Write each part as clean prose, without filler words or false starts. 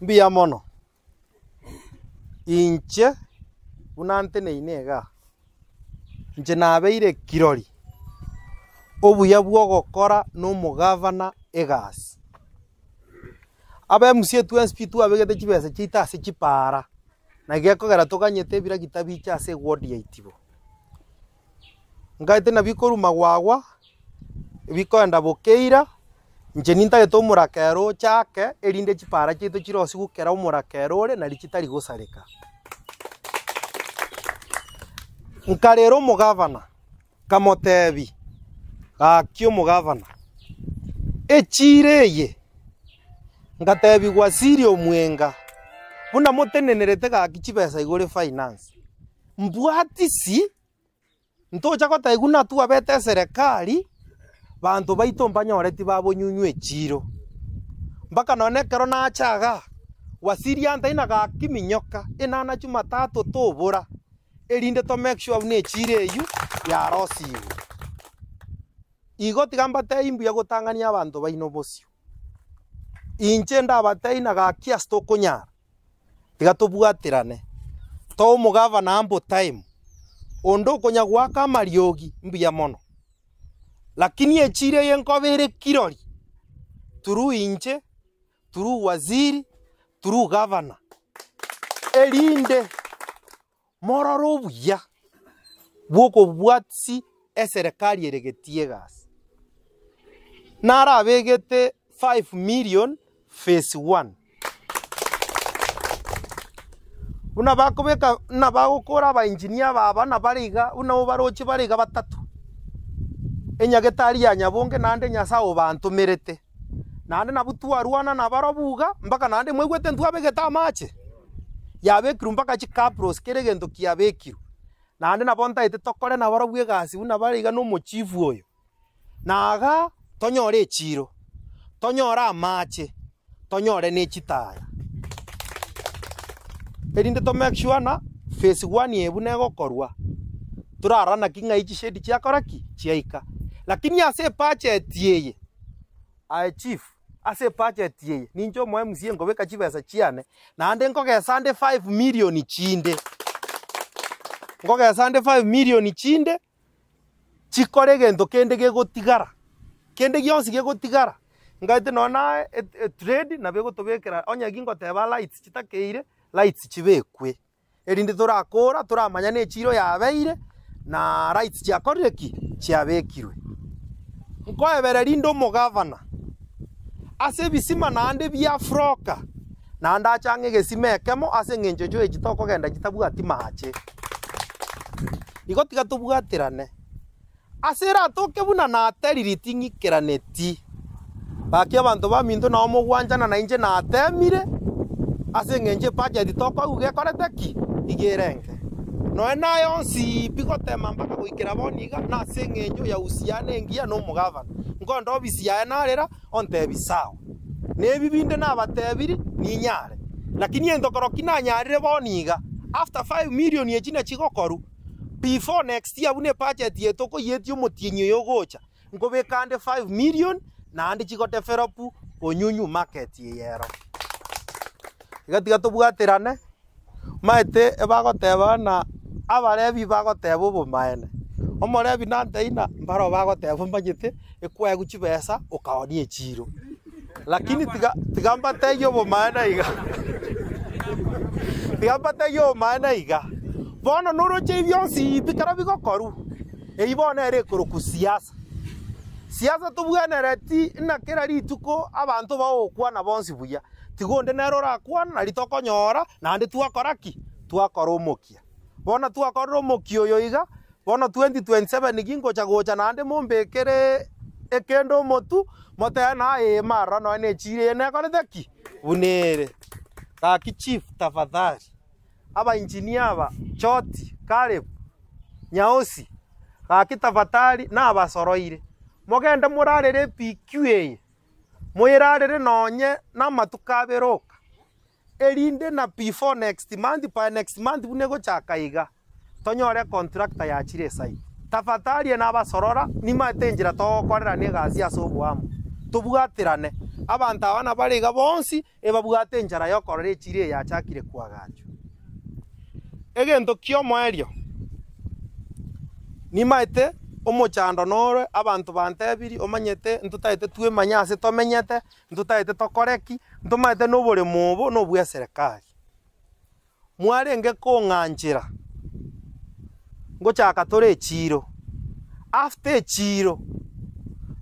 Mbuya mono. Inche buna nteneine igaa, inche nabeire kirori obuya bwa ogokora na omogavana egasi. Aba MCA twensi pi twabegete chibesa chiaito ase chipaara, naki gekogera toganyete ebiragita biche ase eward ya Itibo. Nkaete nabio korwa magwagwa, bikoenda bokeira, inche nintagete omorakera ochake erinde chipaara chiaito chirosigwe kera omorakera ore nari chitari gosareka. Nkarera omogavana, nkamotebia, gaki omogavana, echiira eye ngatebigwa siri omwenga, buna motenenerete gaki chibesa igoro efinance, mbwatisi. Ntocha gotebiwa buna twabete eserekari, banto baito mbanyoreti babonyunywa echiiro. Mpaka nonye ekero nacha igaa, waziri antebia ng'a gaki minyoka, enana jumatatu tobora, erinde to make sure buna echiiro eywo yarosiwe. Igo tiga mbatebie mbuya gotang'ania abanto baino bosio. Inche ndabatebie ng'a gaki ase tokonyara. Tiga tobwaterane, toe omogavana ample time, onde okonya goaka amariogi mbuya mono. Lakini echiro eye nkoba ere kirori, through inche, through waziri, through gavana, erinde Morore obuya bw'okobwatisi eserekari ere getie egasi. Narabegete 5 million phase one. Buna bakobeka buna bagokora aba engineer aba aba buna bare iga buna obaroche bare iga batato. Enyagetari ya Nyabonge naende Nyasaye obantomerete. Naende nabwo twarwana nabarobwo iga, mpaka naende mwaigwete ntwabegete amache, yabekirwe mpaka chikapros kera egento kiabekirwe. Naende nabo ntagete tokore nabarobwo egasi buna bare iga na omochifu oyo, na igaa tonyore echiro, tonyore amache, tonyore ne chitaya. Erinde to make sure ng'a phase one eye buna egokorwa, torarora naki ng'ai chishedi chiakora ki? Chiaika. Lakini ase ebudget eye, aye chief, ase ebudget eye, ninche omo MCA nkobeka chibesa chiane, naende nkogesa ande five million chinde, nkogesa ande five million chinde, chikore egento kende gegotigara, kende gionsi gegotigara, ngaete nonye na etrade nabo egotobekera onye gingoteba lights chitakeire, lights chibekwe. Erinde torakora, toramanya nechiiro yabeire, na rights chiakorire ki? Chiabekirwe. Nkoebereria rinde omogavana, ase ebisima naende bia froka, naende ache ang'e egesima ekemo ase eng'encho echo echi tokogenda chitabwati mache. Igo tiga tobwaterane. Ase eratoke buna nateriri ting'ikeraneti. Gaki abanto baminto nao mogwanchana nainche nateemire, ase engencho ebudget tokoigwa gekorete ki? Iga ere enke. Nonya naye onsi pi gotema mpaka goikera bono iga nase engencho ya uhusiano engiya na omogavana. Nkonde ofisi yaye narera, ontebi sawa. Na ebi binde nabatebiri, ninyare. Lakini egento korokio nanyarire bono iga, after 5 million echi nachigokorwa, Before next year buna ebudget eye tokoyetia omotienyi oyo ogocha, nkobeka ande 5 million naende chigo develop Onyunyu market eye ero. Iga tiga tobwaterane, omanyete ebagoteba ng'a abarebi bagoteba obomaene, omorebi nantebia ng'a mbaroo bagoteba omanyete ekwaegwa chibesa okaonia echiro. Lakini tiga tiga mbatebie obomaene iga, tiga mbatebie obomaene iga, bono noroche ebi bionsi pi ekero bigokorwa, eyio bono nere ekorokwa siasa. Siasa tobwenereti ng'a kera rituko abanto bagokwana bonsi buya, tiga onde nere orakwane nari tokonyora naende twakora ki? Twakora omokia. Bono twakorire omokia oyo iga, Bono 2027 gingocha gocha naende mombekere ekende omotu, motebe ng'a ee marora nonya ne echiira eye nekorete ki? Buna ere. Gaki chief tafadhali, aba engineer aba, Choti, Caleb, Nyaosi, gaki tafadhali nabasoroire, mogende morarere ePQ eye, moyerarere nonye namatuko abere oka, erinde na before next month, by next month buna egochaka iga, tonyore econtractor yachire esite. Tafadhali nabasorora, nimaete enchera togokorerana egasi ase oboamo, tobwaterane. Abanto aba nabare iga bonsi ebabwate enchara y'okorora echiro eye yachakire koagachwa. Egento ki'omoerio, nimaete omochando nore abanto bantebirie omanyete ntotagete twemanye ase tomenyete, ntotagete tokore ki, ntomaete na oboremo obo na obwa eserekari. Mwarenge kong'anchera ngochaka tore echiiro, after echiiro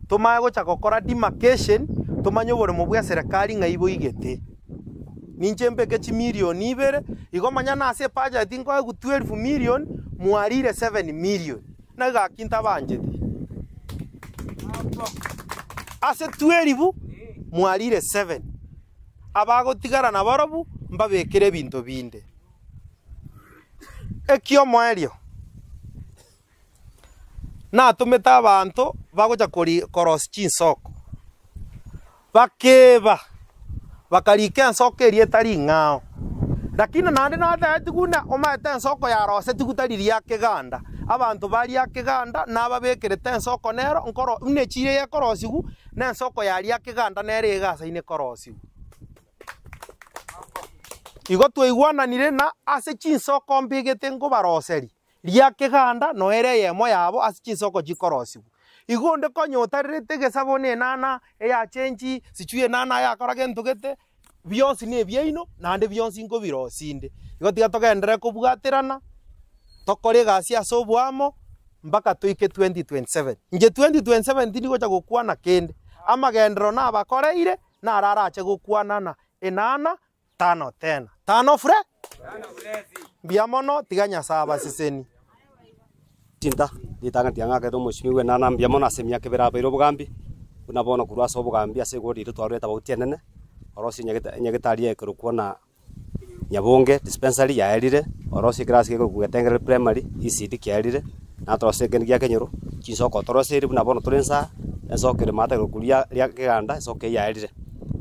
tomanye gocha gokora demarcation tomanye oboremo bwa eserekari ng'ai boigete. Ninche mbeke chimilion ibere, igo manya nase ebudget nkoegwa 12 million, mwarire 7 million, naki gaki ntabancheti. Ase 12 mwarire 7. Abagotigara nabarobwo mbabekere ebinto binde. Eki'omoerio, natomete abanto bagocha korosia chinsoko, bakeeba, bakarika ensoko eria etari ing'ao. Lakini naende natebetie buna omanyete ensoko yarosetigwe tari ria keganda, abanto ba ria keganda nababekerete ensoko nero nkoro buna echiro eye ekorosigwa, na ensoko ya ria keganda nere egasaine korosigwa. Igo twaigwananire na ase chinsoko mbegete nkobaroseria, ria keganda noyo ere eyemo yabo ase chinsoko chikorosigwa. Igo onde konya otarerete egesabo na enana eyachenchi, sijui enana yakora gento gete, bionsi nebiaino, naende bionsi nkobirosia inde. Igo tiga togenderere kobwaterana, tokore egasi ase oboamo, mpaka toike 2027. Inche 2027 tindi gocha gokwana kende, amagenderero nabakoreire, naro arache gokwana na enana tano tena. Tano fre? Mbuya mono, tiga Nyasae abasesenie. Chinta, ritang'ani tiang'akete omochie bw'enana mbuya mono ase emiaka ebere abeire obogambi, buna bono korwa ase obogambi ase egori riria twarure etabauti enene, orosie enyageta enyagetari ekerokwa na Nyabonge dispensary yaerire, orosie ekerasi gekorokwa Getengereri primary, ECD kiaerire, natorosie ekende gia kenyoro, chinsoko toroseiri buna bono tore nsaa, ensoko ere maate ekorokwa ria ria keganda ensoko eyio yaerire.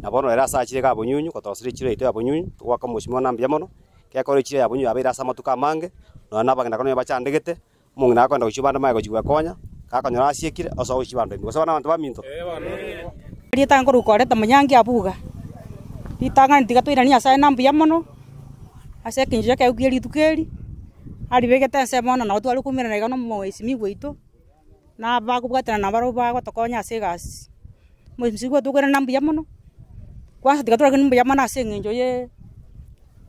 Na bono ere ase achire iga Bonyunyu, gotoroseria echiro yaito ya Bonyunyu, togoaka omochie mono mbuya mono, Gekora echiro ya Bonyunyu yabeire ase amatuko amange, nonya na abageni nakorwa nigo bachandegete, omong'ina akogenda gochia bande maye gochia gwekonya, gakonyora asiekire, osoa gochia chibando ime. Gose abana abanto baminto? Ritang'ani nkorwa koreta omonyangi abwo iga, ritang'ani tiga toiranie Nyasaye na mbuya mono, ase ekencho ekeegu kie rituko eri, aribegete ensemo bono nabo tware koumerana iga na omoesimigwa oito, na abakobwatana nabarobwo bagotokonya ase egasi. Omoesimigwa tokoirana mbuya mono, kwanza tiga torakwane mbuya mono ase eng'encho ye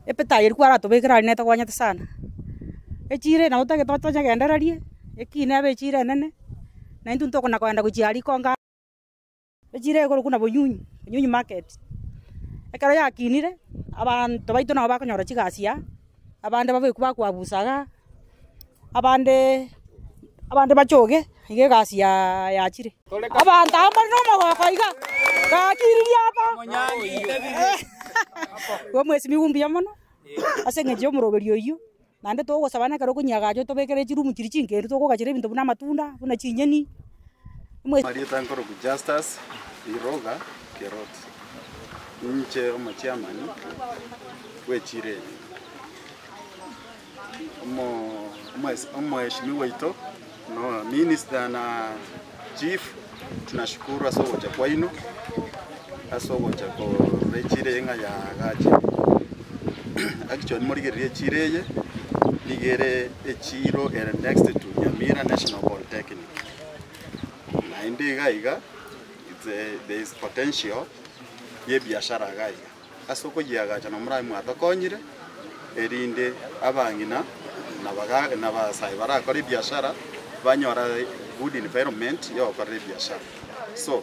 epeta eria kwaratobekera aria netokonyete sana. Echiro eye nabo totagete tonyegendererie, ekine ebe echiro enene, na intwe ntokona kogenda gochia aria konga. Echiro eye ekorokwa na Bonyunyu, Bonyunyu market. Ekero yakinire, abanto baito nabo bakonyora chigasi aa, abande babekwe bakoabusa igaa, abande abande bachoge, iga egasi ya yachire. Abanto aba mbare na omogoko iga, gakiririe aba, igo omwesimigwa mbuya mono, ase eng'encho ya omoroberi oyio, naende togosaba na ekero okonyiagacha otobekere chiroom chiria chinkendu tokogachera ebinto buna amatunda, buna chinyeni. Amarieta nkorokwa Justus Iroga Kerot, inche omochairman bw'echiro eye. Omo- omo- Omoheshimiwa oito no minister na chief tunashukuru ase ogocha kwaino, ase ogocha korora echiro eye ng'a yaagachire. Actually morigererie echiro eye, nigo ere echiro ere next to Nyamira National Polytechnic. Naende iga iga, it's a there is potential ya ebiashara iga iga. Ase okoyiagacha na morabe mwatokonyire, erinde abang'ina na baga na abasae barakore ebiashara, banyora good environment ya ogokorera ebiashara. So,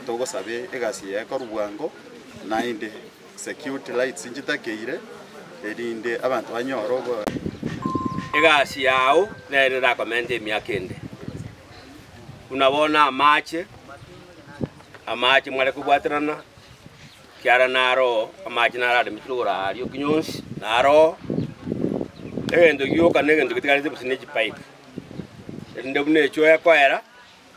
togosabe egasi eye ekorwe bwango, naende security lights nchitakeire, erinde abanto banyore obo. Egasi yao nere erakomente emiaka ende, buna bono amache, amache mware kobwaterana, Ekiagera naro amache naro aremetirwe igoro aaria okinyonsi, naro egento gioka na egento getigarete gose ne chipipe, erinde buna echoo ekoera,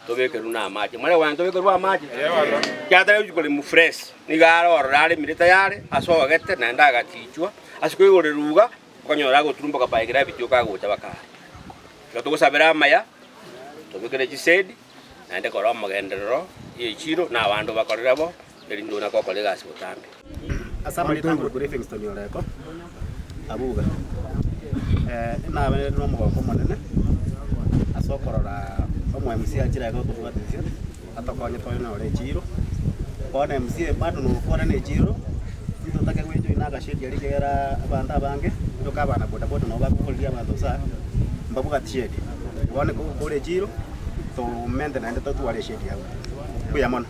tobekerwe na amache. Mwarenge kogenda tobekerwe amache? Ekiagera tari gochia koremwa fresh, nigo are ororo aremire tayari, asogete naende agatichwa, ase koigorerwa iga, okonyora agoturumboka by gravity oka agocha baka are. Igo togosabera amaya, tobekere chisedi, naende kora omogenderero ya echiro na abanto bakorere bo. Erinde ona gokora egasi botambe. Ase amarieta akorokwa Livingstone Oreko, Abuga, nabe nomogoko omonene ase okorora omo MCA achire iga gotobwatisia, atokonye tonyore echiro. Bono MCA bado nokwana na echiro, ntotake goejoina agashedi aria ekiagera abanto abange, ntoka abana bodaboda nabo bakogoreria abanto bosa, mbabwati shedi. Bono kore echiro, tomente naende totware eshedi abwo. Mbuya mono.